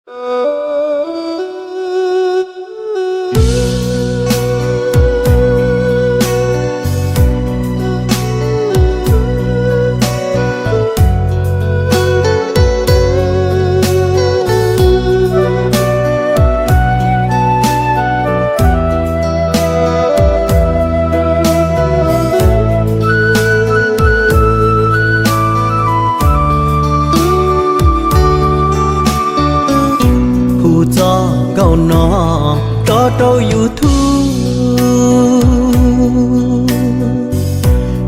Hu txoj nkauj no tso rau YouTube,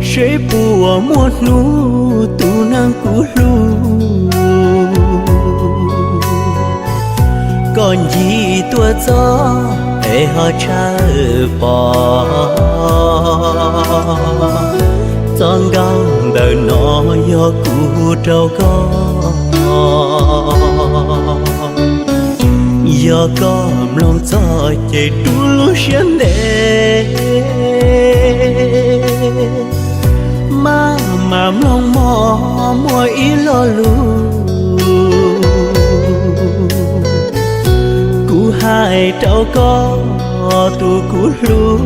seb puas muaj hnub tus neeg kuv hlub, koj ncig tuaj txog es ho tshawb pom. Txoj nkauj ntawm no yog kuv hu rau koj. Yog koj mloog txog ces rub lub siab ntev, maj mam mloog mog muaj ib lo lus kuv hais rau koj tus kuv hlub,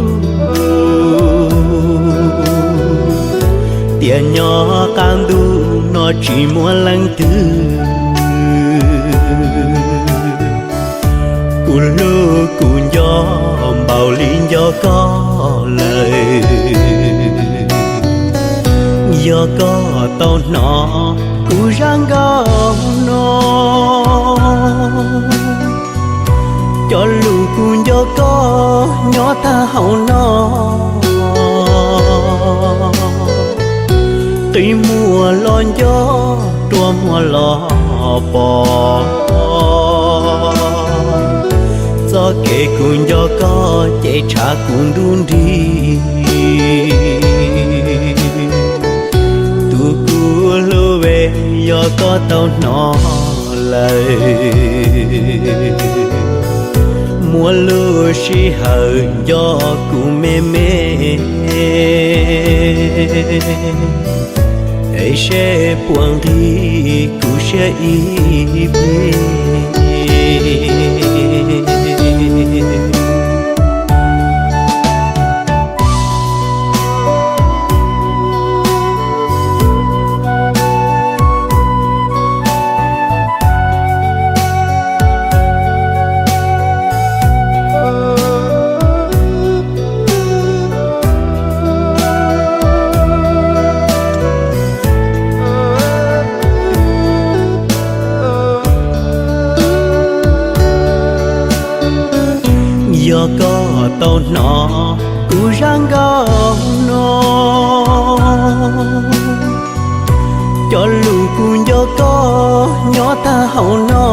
tias nyob qab ntuj no tsis muaj leej twg kuv hlub kuv nco npaum li nco koj lawm. Yog koj tau hnov kuv zaj nkauj no, cov lus kuv nco koj nyob tag hauv no, qi muag los nco, rua muag los pom. Txoj kev kuv nco koj ces tshav kuv ntuj nrig. Tus kuv hlub es, yog koj tau hnov lawm, muaj lub sij hawm nco kuv me me, es seb puas nqhis kuv siab ib pliag. Yog koj tau hnov kuv zaj nkauj no, cov lus kuv nco koj nyob tag hauv no,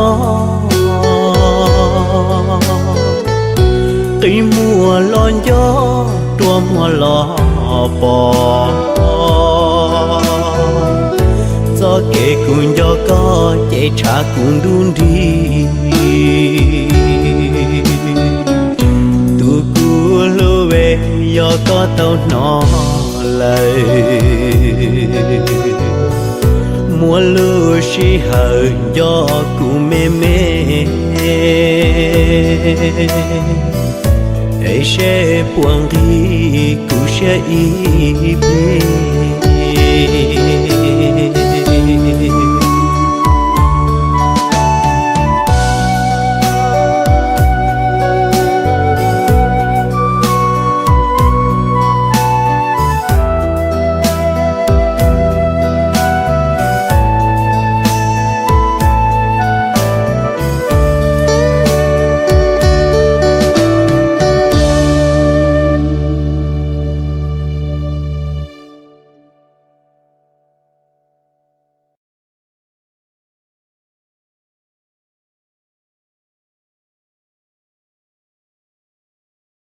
qi muag los nco, rua muag los pom. Txoj kev kuv nco koj ces tshav kuv ntuj nrig. Tus kuv hlub es, yog koj tau hnov lawm, muaj lub sij hawm nco kuv me me, es seb puas nqhis kuv siab ib pliag.